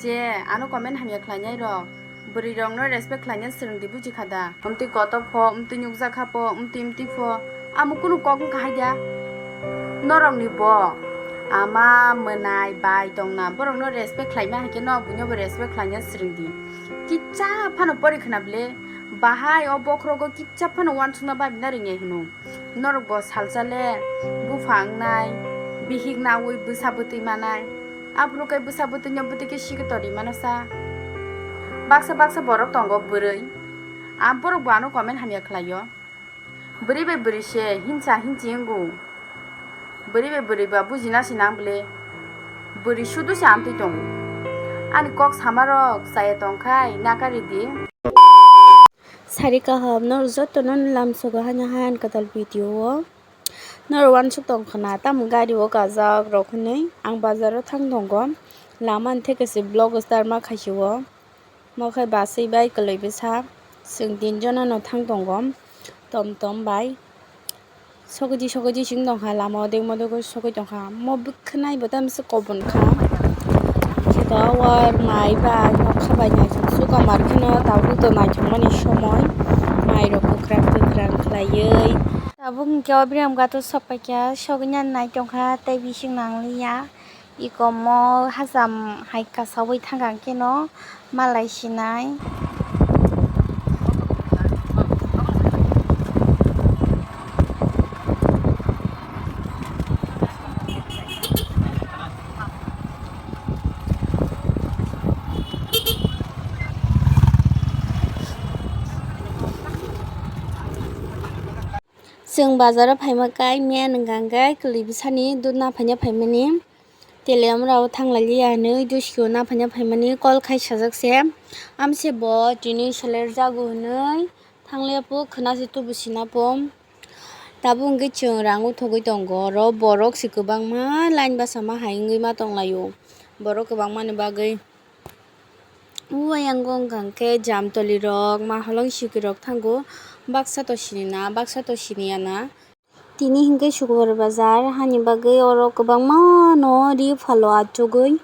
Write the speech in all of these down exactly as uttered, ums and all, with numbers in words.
Je, ano comment hamya khlainai rok. Bwrwi rokno respect khlaina swrwng di, buji kha da? Amtwi kotor pho, amtwi nukjak kha pho, amtwi amtwi pho. Amo kunu kok wngkha hai da? Norokni bo ama, mwnai, bai tongna, borokno respect khlaima hai khe no buino bo respect khlaina swrwng di. Kicha phano pori khna bwle, bahai o bokhorogo kicha phano uansukna babina rwngya hino. Norok bo salsa le bupha wngnai, bihik naui bwsa bwtwi manai. Aphuru khe bwsa bwtwino bwtwi khe siki tori mano sa. Baksa baksa borok tongo bwrwi. A borok bo ano comment hamya khlaio. Bwrwi bai bwrwi se hinsa hinsi wngo. Bwrwi bai bwrwi ba bujina se nang bwle. Bwrwi sudu se amtwi tongo. Ani kok samarok chaya tongkhai nakari di. Sari kaham, norok jotono lamsogo haino hai ang kwtal video o. Norok uansuk tong khna, tamo gari o kajak rok hinui. Ang bazar o thang tongo, lama ni theke se vlog start ma khaisio. Mo khe basui bai kwlwi bwsa, chwng tin jona no thang tongo, tom tom bai. Sokiji sokiji sing tongkha lama o degmo degmo sogwi tongkha. Mo bwkhwnai bo tamo se kobon kha. Khe to war mai bai nokha bai naithok suka mar kheno tabuk to naithokmani somoi mai rok kwkhwrang kwkhwrang khlaiwi. Tabuk hwnkhe o Biriyam gato sok paikha sogwina nai tongkha tei bising nangliya. Ikomo hacham hai kasaui thangkha keno malai sinai. Chwng bazaro phaima kai miya nwng kang kai kwlwi bwsani dudna phaina phaimani. Tele amrao thang lai liya hinui duisikio naphaina phaimani call khai sajak se. Amse bo tini soler jago hinui thang liya po khwna se tubu sina po. Tabuk hwnkhe chwng rang uthogwi tongo oro borok se kwbangma line bachama hai wngwi ma tong laio borok kwbangmani bagwi. O ayang o wngkha hwnkhe jamtoli rok ma holong siki rok thango baksa to sini na baksa to sini ya na. Tini hinkhe Sukur bazar, hani bagwi oro kwbangma no ri phalo achugwi.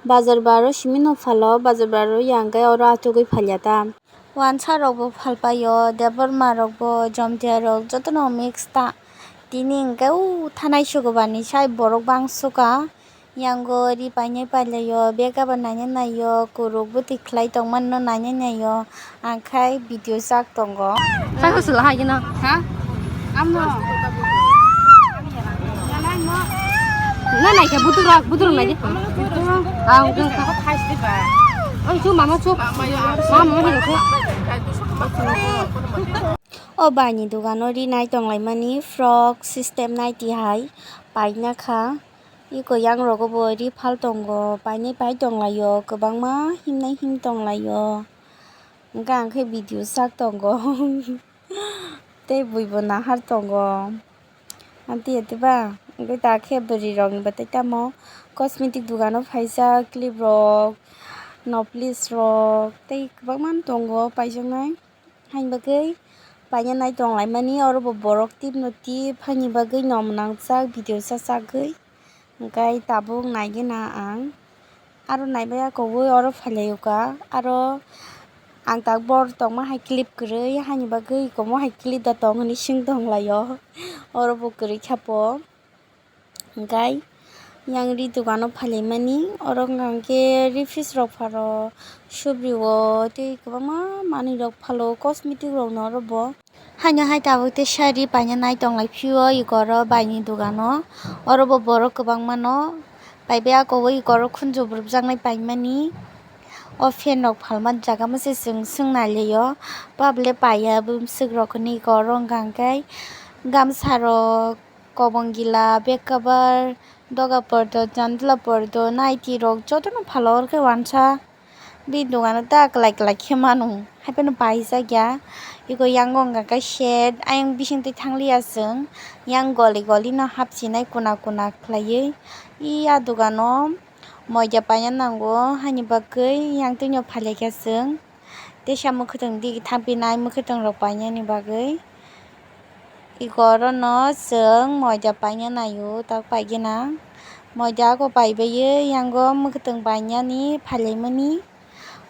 Bazar bar o simi no phalo, bazar bar o yang khe oro achugwi phalya ta. Wansa rok bo phalpaio, Debbarma rok bo, Jomtia rok jotono mix ta. Tini hinkhe o thanai Sukur bani sai borok bangsuka. Yango ri painai pailaio, bag abo naina naio, kuruk bwtwi khlai tongmani no naina naio, ang khai video chak tongo. Chaksa sula hai gino. Ha? Amno. Na nai khe buturok, buturok nai di. Ah, ang khe. Ang chu mama chu. Mama mama hi khe. O bai ni dogano ri nai tong lai mani frock system naiti hai paina kha. Eko yang rogo bo ri phal tongo, painai pai tong laio, kwbangma himnai him tong laio. Hwnkhe ang khe video sak tongo. Tei bui bo nahar tongo. Amtwi ya tei ba? Hwnkhe ta khe bwrwi rok ni bo tei tamo cosmetic dogano phaijak, clip rok, noplis rok tei kwbangma tongo paijaknai. Haini bagwi paina nai tong lai mani, oro bo borok tip no tip, haini bagwi nom nangjak video cha chagwi. Hwnkhe tabuk naigena ang aro naibai ya kogwi oro phailaio ka, aro ang tak bor tongma hai clip kwrwi, haini bagwi ikomo hai clip da tong hinwi sing tong laio, oro bo kwrwi kha po. Hwnkhe yang ri dogano phailaimani, oro hwnkha hwnkhe ri fis rok pharo, subri o tei kwbangma manwi rok phalo, cosmetic rok no oro bo. Haino hai tabuk tei sari paina nai tong lai phio, iko oro bai ni dogano, oro bo borok kwbangma no paibai, ako o iko oro khunju burupjaknai paimani. O fan rok phalma jaga mase chwng swng nai laio, pabole paiya bumswk rok hinwi iko oro hwnkha hwnkhe gamsa rok. Kobong gila, bed cover, doga pordo, jandla pordo, naiti rok jotono phalo oro khe wansa. Bini dogano ta kwlai kwlai khe manu, haiphano paijak ya. Eko yango wngkha khe shed, ayang bisingtwi thangliya chwng. Yang goli goli no hapsinai kuna kuna khlaiwi. I a dogano moida paina nango, haini bagwi yang twino phailaikha chwng. Teisa mwkhwtwng dige thangpinai mwkhwtwng rok painani bagwi. Eko orono chwng moida paina naio, tak paigena Moida ako paibaiwi yango mwkhwtwng bainani phailaimani.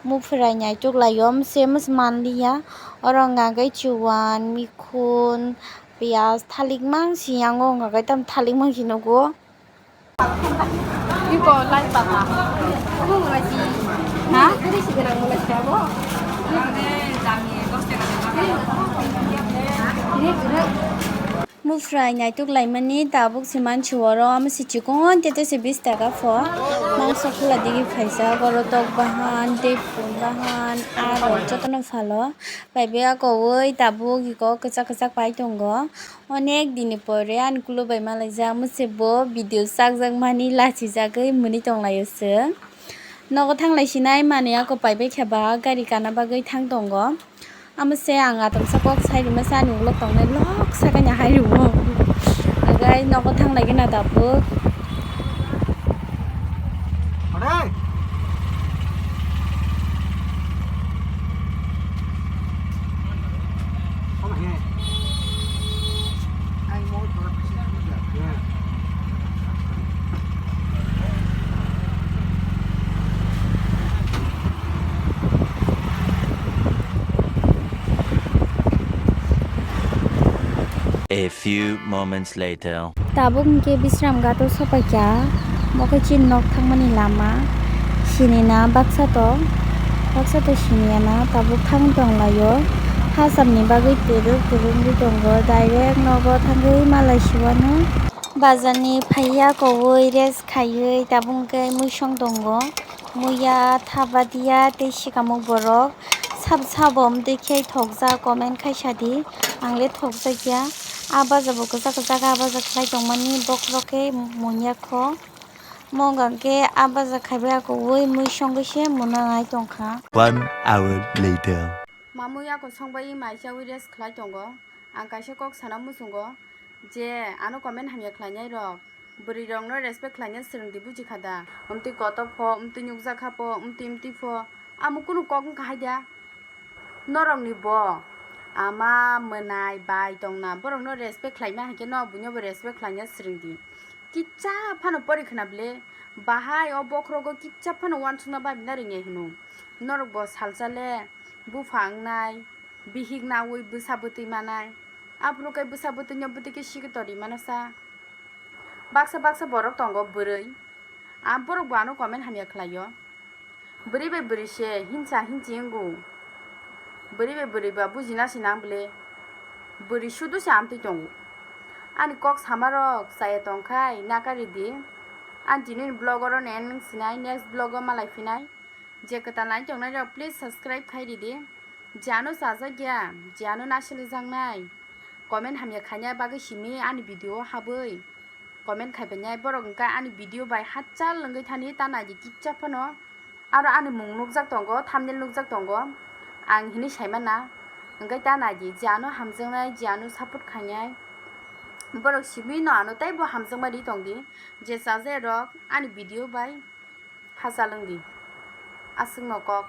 Muphwrai naituk laio, mse mse manliya. Oro hwnkha khe chuwan, mikhun, piyaj, thalik mangsi yango, hwnkha khe tamo thalik mangsi nugo. Iko lai pata. Ha? Muphwrai naituk laimani tabuk se mansi oro, omo se chikon tete se bis taka pho. Mangso khula digi phaijak, oro tok bahan, tei pun bahan, aro jotono phalo. Bai bia kowi tabuk iko kwchak kwchak pai tongo. Onek dini pore ani kulubai malaijak, mose bo video chakjakmani lachijagwi mwnwi tonglaio se. Nogo thanglai sinai manwi ako paibai khe ba gari kana bagwi thang tongo. Amo se ang atomsa kok sai rwmasa ani ulo tongnai lok sakani hai rwo. Agai nogo thanglai gana tabuk. A few moments later. Tabuk hwnkhe Bisramghat o sopaikha, bo khe chini nok thangmani lama. Sinina baksa to, baksa to siniya na, tabuk thang tonglaio. Hacham ni bagwi twrwk twrwk wngwi tongo, direct nogo thangwi malai siwano. Bazar ni phaiya kowi rest khaiwi tabuk hwnkhe mui song tongo. Muya, thabadia tei sikamuk borok. Sabo sabo amtwi khe thokjak, comment khai sadi. Ang le thokjakya. A baja bo kwchak kwchak a baja khlai tongmani bokhorok khe munya kho. Monga khe a baja khaibai ako ui mui songwi se muna nai tongkha. One hour later. Mamui ako songbai mai chaui rest khlai tongo. Ang kaisa kok sana muchungo je ano comment hamya khlainai rok. Bwrwi rokno respect khlaina swrwngdi, buji kha da? Amtwi kotor pho, amtwi nukjak kha pho, amtwi amtwi pho, amo kunu kok wngkha hai da? Norokni bo ama, mwnai, bai tongna, borokno respect khlaima hai khe no buino bo respect khlaina swrwngdi. Kicha phano pori khna bwle, bahai o bokhorogo kicha phano uansukna babina rwngya hino. Norok bo salsa le bupha wngnai, bihik naui bwsa bwtwi manai, aphuru khe bwsa bwtwino bwtwi khe sikhe tori mano sa. Baksa baksa borok tongo bwrwi. A borok bo ano comment hamya khlaio. Bwrwi bai bwrwi se hinsa hinsi wngo. Bwrwi bai bwrwi ba bujina se nang bwle. Bwrwi sudu se amtwi tongo. Ani kok sama rok chaya tongkhai nakari di. Ani tini ni vlog oro nen sinai, next vlog o malai phinai. Je kwtal nai tongnai rok please subscribe khai ridi. Je ano chajakya, je ano naisilijaknai, comment hamya khaina bagwi simi ani video o habwi comment khaibainai. Borok hwnkhe ani video bai hachal wngwi thani ta naidi kicha phano. Aro ani mung nukjak tongo, thumbnail nukjak tongo. Ang hinwi saimana, hwnkhe ta naidi je ano hamjaknai, je ano support khainai. Borok simi no ano teibo hamjakma ri tongdi, je chajakya rok ani video bai hachal wngdi. Aswkno kok.